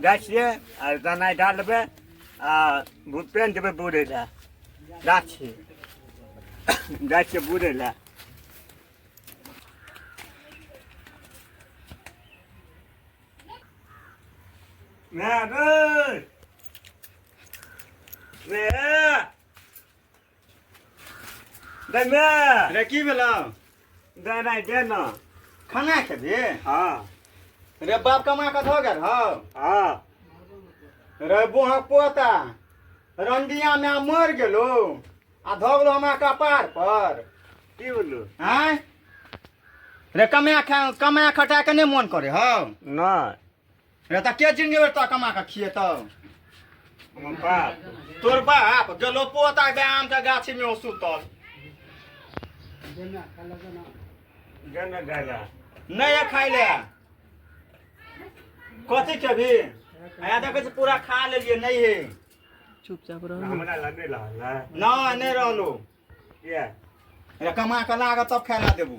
जाइ छियै आ दाना डालबै आ पेन देबै बुरै लए। राखी जाइ छियै बुरै लए। माय रे, माय गे माय। रे की भेलौ? दे नहि दे न। खाना खेबही? हँ। रे बाप कमा कऽ धऽ गेल हौ? हँ। रे बोहा पोता रंडिया में मर गेलो आ धऽ गेलो हमरा कपार पर। की बोलू? आँय रे, कमा खा कमा खटा के नहि मोन करे हौ? नहि। रे तऽ के जिंदगी भरि तोरा कमा कऽ खिएतौ? हमर बाप। तोर बाप गेलो पोता के आम के गाछी में ओ सुतल। दे न दादा। नहि है खाइ ले। कथी खेबही? आया देखै छी पूरा खा लेलियै, नहि है। चुपचाप रह। हमरा लग नहि रहल है। नहि, नहि रहलो। किया? रे कमा कऽ लागत तब खाय ला देबू।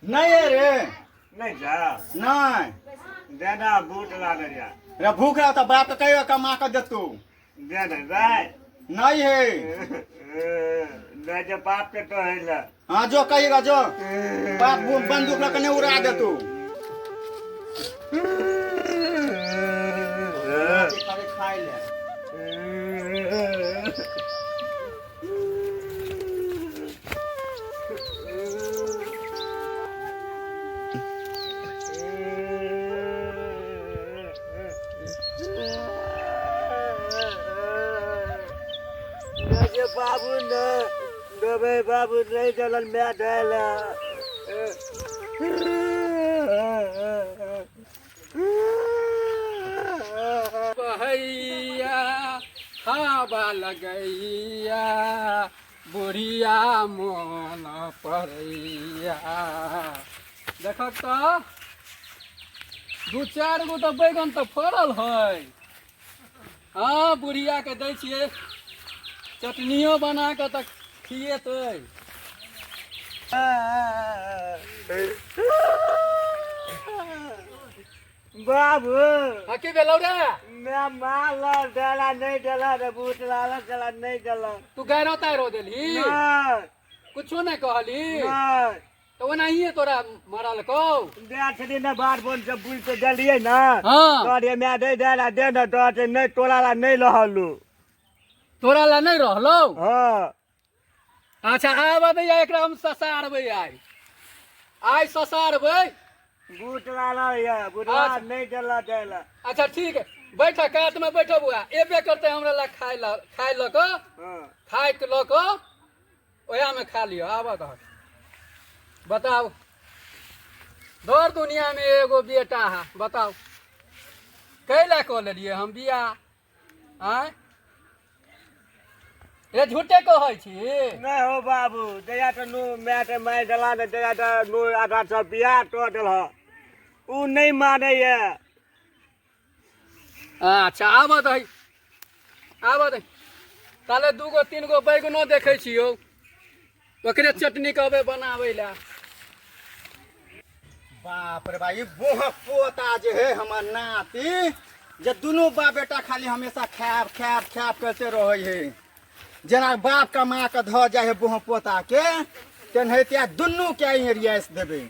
नहि है रे। नहि जा। नहि। देना बूट ला दे जा। रे भूख रहा तऽ बाप के कहियो कमा कऽ देतू। दे दे जाय। नहीं है। नहीं जो बाप के तो है ला। हाँ जो कहिएगा जो बाप बंदूक लऽ कऽ नहि उड़ा देतू। खाइ ले। बाबू न देबै, बाबू नहीं चलल मैं देल। बहैया हवा लगैया, बुढ़िया मोन पड़ैया। देखक तऽ दू चारि गो तऽ बैगन तऽ फड़ल है। हँ, बुढ़ियाके दै छियै चटनियो बना कऽ तऽ खिएतै। बाबू। हाँ, की भेलौ रे? मैं माल डाला नहीं डाला रे, बूट लाला डाला नहीं डाला। तू गैरो तारो देलही? नहीं। कुछो नहीं कहली? नहीं। तऽ ओनाहिए तोरा मारलकौ? दे छली ने बार बोन जब बुल के देलियै ने। हाँ। तोरे मैं दे देला दे न तोरे नहीं, तोरा ला नहीं रहलू। तोरा ला नहीं रहलौ? हाँ। अच्छा आब दैया, एकरा हम ससारबै आइ, आइ ससारबै। बूट लाला या बुटवा। अच्छा। नहीं देला देला। अच्छा ठीक है, बैठ कात में बैठ बुआ, एबे करते हमरा ला खाय ला, खाय लऽ कऽ। हाँ। खाय के लऽ कऽ ओएह में खा लिअ। आबऽ दहक, बताउ दौड़ दुनिया में एगो बेटा है, बताउ कैला कऽ लेलियै हम बियाह? आँय रे, झूठे कहै छी? नहीं हो बाबू, जया तो नो मैं तो मैं डला ने, जया तो नो आधा सब बियाह तो देल उ नहीं माने ये। अच्छा आबऽ दही, आबऽ दही। ताले दूगो तीन गो बैगनो देखै छियौ, ओकरे चटनी कहबै बनाबै लए। बाप रे भाई, बोह पोता जे है हमर नाती, जे दुनू बाप बेटा खाली हमेशा खायब खायब खायब करते रहे है। जेना बाप कमा कऽ धऽ जाइ है बोह पोता के, तेनाहिते दुनू के रियास देबै।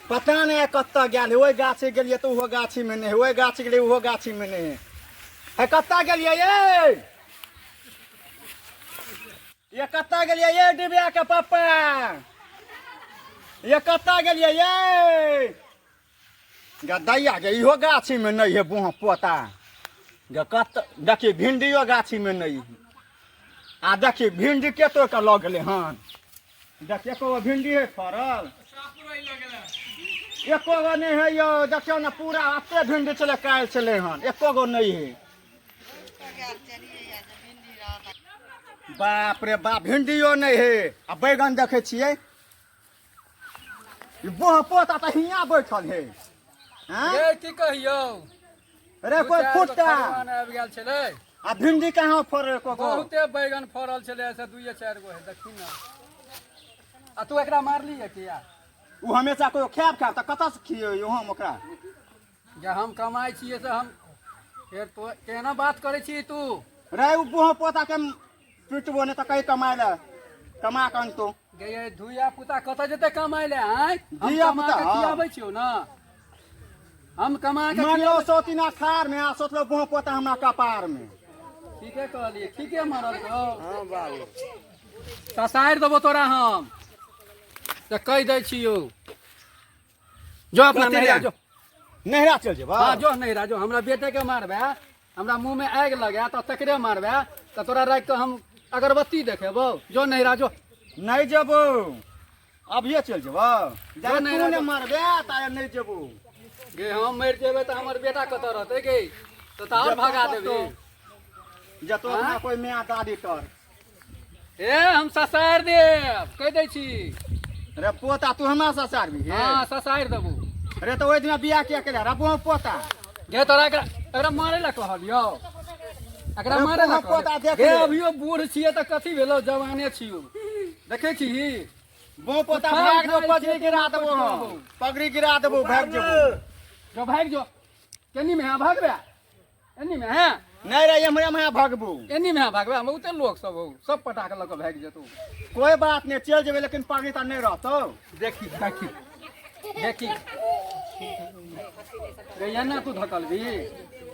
पता नहि कतऽ गेल है। ओहि गाछी गेलियै तऽ ओहो गाछीमे नहि है, ओहि गाछी गेलियै ओहो गाछीमे नहि है। है कतऽ गेलियै ये? ये कतऽ गेलियै ये डिबिया के पप्पा? ये कतऽ गेलियै ये गदैया गे? इहो गाछीमे नहि है बोह पोता गे। कत देखी, भिंडियो गाछीमे नहि है। आ देखी, भिंडी के तोड़ कऽ लऽ गेलै हन। देख, एको गो भिंडी है फड़ल? एको गो नहि है यौ। देखियौ ने, पूरा एते भिंडी छलै, काल्हि छलै हन, एको गो नहि है। बाप रे बाप, भिंडियो नहि है आ बैगन देखै छियै। ई बोह पोता तऽ हियाँ बैठल है। आँय? रे की कहियौ रे दू कोई चारि गो फुट्टा खरमान आबि गेल छलै। आ भिंडी कहाँ फड़ल एको गो? बहुते बैगन फड़ल छलै, से दुइये चारि गो है, देखी ने। आ तू एकरा मारली है किया? ओ हमेशा कोई खायब खायब तऽ कतऽ से खियैयौ हम ओकरा? जे हम कमाइ छियै से हम फेर तो केना बात करै छी तू? रे उ बुह पोता के पिटबो नहि तऽ कही कमाय लए, कमा कऽ अनतौ। गे धुइया पुता कतऽ जेतै कमाइ लए? आँय, हम धिया कमा पुता, कऽ हँ। खियाबै छियौ ने, हम कमा कऽ मानलो खियाबै। सौतीना खार में आ सोचलो बुह पोता हमरा कपार में। ठीके कहलियै, ठीके मरल गौ। हँ बाबू। ससारि देबो तोरा हम तऽ कहि दै छियौ। जो अपना कथी नैहरा रे? जो। नैहरा चलि जेबऽ? हाँ जो नैहरा जो। हमरा बेटे के मारबे, हमरा मुँह में आगि लगे तऽ तकरे मारबे तऽ तोरा राखि कऽ हम अगरबत्ती देखेबौ। जो नैहरा जो। नहि जेबौ, अभिये चलि जेबौ। जा जो तू नैहरा नहि जो। मारबे तारे नहि जेबौ। गे हम मरि जेबै तऽ हमर बेटा कतऽ रहतै गे? तऽ आओर जतऽ भगा कतौ। देबही। जतऽ अपना कोइ माय दादी तर। ए हम ससारि देब, कहि दै छी। रे पोता, तू हमरा ससारबी? हे हाँ ससारि देबौ। रे तऽ ओहि दिना बियाह किया केले रे बुह पोता? गे तोरा एकरा एकरा मारै लए कहलियौ, एकरा रे मारै लए बुढ़ा पोता कहलियौ। देख गे ले। अभियो बूढ़ छियै तऽ कथी भेलौ, जवाने छियौ, देखै छी। बुह पोता उठा, भाग जो, उठा, पगड़ी गिरा देबो हम, पगड़ी गिरा देबो, भाग जेबो। जो भागि जो। केनी में भागबे? एनी में है? नहि रे, एम्हरे एम्हरे भगबू। एनी में भागबे? हम बहुते लोक सब हौ, सब पटा के लऽ कऽ भागि जेतौ। कोई बात नहि, चलि जेबै लेकिन पगड़ी तऽ नहि रहतौ। देखी देखी देखी गे, एना तू धकलबी?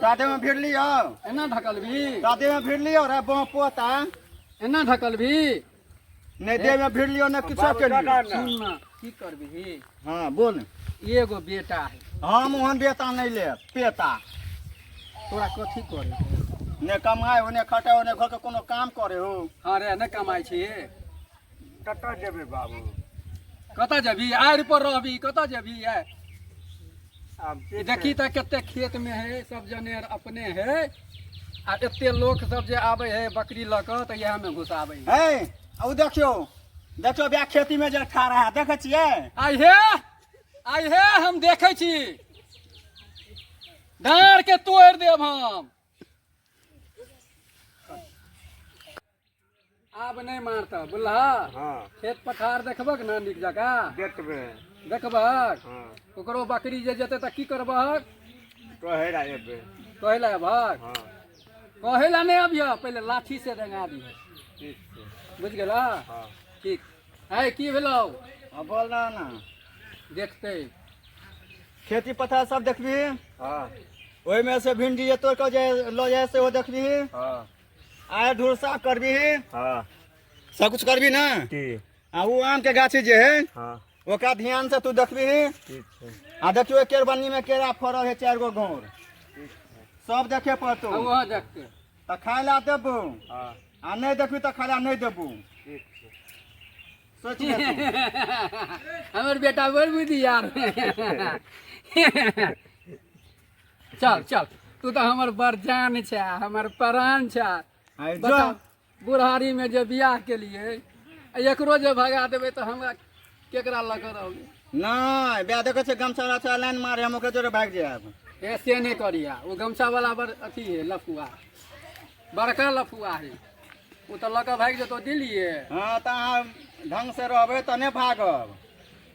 दादे में भिड़ लियौ। एना धकलबी? दादे में भिड़ लियौ रे बुह पोता। एना धकलबी? नहि देह में भिड़ लियौ, नहि किछो बाबू, केलियौ। दादा ने। सुन ना, की करबी? हाँ बोल। एगो बेटा है। हम ओहन बेटा नहि लेब पेता। तोरा कथी करे? ने कमाइ हो, ने खटाइ हो, ने घरके कोनो काम करे हो। हाँ रे, नहि कमाइ छी? कतऽ जेबै बाबू? कतऽ जेबही? आड़ि पर रहबी, कतऽ जेबही? आइ आब ई देखी तऽ कते खेत में है, सब जनेर अपने है आ एते लोक सब जे आबै है बकरी लऽ कऽ तऽ इएह में घुसाबै है। हे ओ देखियौ देखियौ, बिया खेती में जे ठाढ़ है, देखै छियै? आइ हे, आइ हे, हम देखै छी, डाँड़ के तोड़ि देब हम। आब नहि मारतह, बुझलह? हाँ। खेत पथार देखबक ने नीक जकाँ? देखबै। देखबहक? हाँ। ओकरो बकरी जे जेतै तऽ की करबहक? कहै लए एबै। कहै लए अबहक? हाँ। कहै लए नहि अबिह, पहिले लाठी से रंगा दिह। ठीक छै। बुझि गेलह? हाँ। ठीक है। की भेलौ? हाँ, बोल ना ना। देखतै। खेती पथार सब देखबी? हाँ। ओहिमे से भिंडी जे तोड़ कऽ जे लऽ जाइ सेहो देखबी? हाँ। आय धूर साफ करबी? हाँ। सब कुछ करबी ना? की। आ ओ आम के गाछी जे है हाँ, ओकरा ध्यान से तू देखबी। ठीक छै। आ देखियो, केरबन्नी में केरा फड़ल है, चारि गो घौर, सब देखे पड़तौ। वहाँ देखते। तऽ खाय ला देबू। हाँ। आ नहि देखबी तऽ खाय ला नहि देबू। ठीक छै। सोच ले तू। हमर बेटा बड़ बुद्धि यार। चल चल, तू तऽ हमर बड़ जान छै, हमर प्राण छै। आइ जो। बताउ, बुढ़ारी में जे बियाह केलिए आ एकरो जे भगा देबै तऽ हमरा केकरा लऽ कऽ रहबै? नहि बे, देखै छियै गमछा वला लाइन मारे, हम ओकरे जोरे भागि जायब। ए से नहि करिया, ओ गमछा वाला बड़ अथी है, लफुआ, बड़का लफुआ है, ओ तऽ लऽ कऽ भागि जेतौ दिल्लीए। हँ तऽ अहाँ ढंग से रहबै तऽ नहि भागब।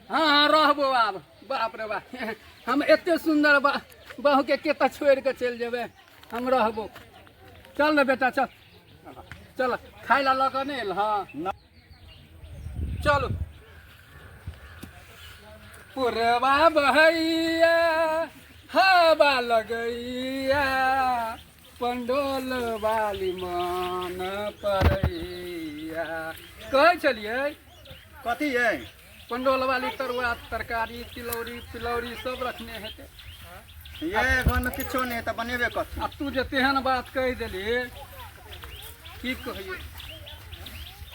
हाँ हाँ, रहबो आब। बाप रे बाप, हम एते सुन्दर बहूके केतऽ छोड़ि कऽ चलि जेबै? हम रहबो। चल ने बेटा, चल चल। खाय लए लऽ कऽ नहि एल? हँ चलू। पुरबा बहैया, हवा लगैया, पंडोल वाली मन परैया। कहै छलियै। कथी है? पंडोल वाली तरुआ तरकारी तिलौरी पिलौरी सब रखने हेतै। ये घरमे किछो नहि तऽ बनेबे कथी? आ तू जे तेहन बात कहि देली, की कहियै,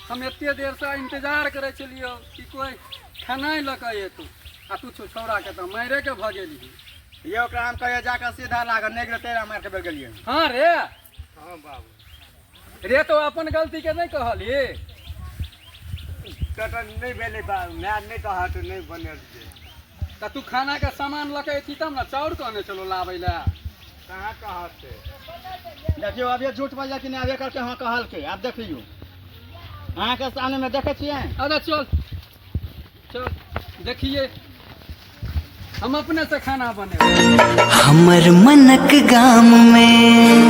हम एते देरसँ इंतजार करै छलियौ कि कोइ खेनाइ लऽ कऽ एतौ आ तू छौड़ाके तऽ मारिके भऽ गेली। ये ओकरा हम कहियै जाकऽ सीधा लागल, नहि गेलै तेरा मारि कऽ बेर गेलियै। हाँ रे। हाँ बाबू। रे तो अपन गलतीके नहि कहली? कतऽ नहि भेलै बा, माय नहि कहत नहि बनेलियै। तऽ तू खानाके सामान लऽ कऽ एती तब ने, चाउर कहने छलौ लाबै लए। कहाँ कहते? देखियौ, अभी झूठ बजै कि नहि? अभी करके हाँ कहलकै। आब देखियौ, अहाँके सामनेमे देखै छियै। अच्छा चल चल, देखिए। हम अपने से खाना बनेबै। हमर मनक गाम में।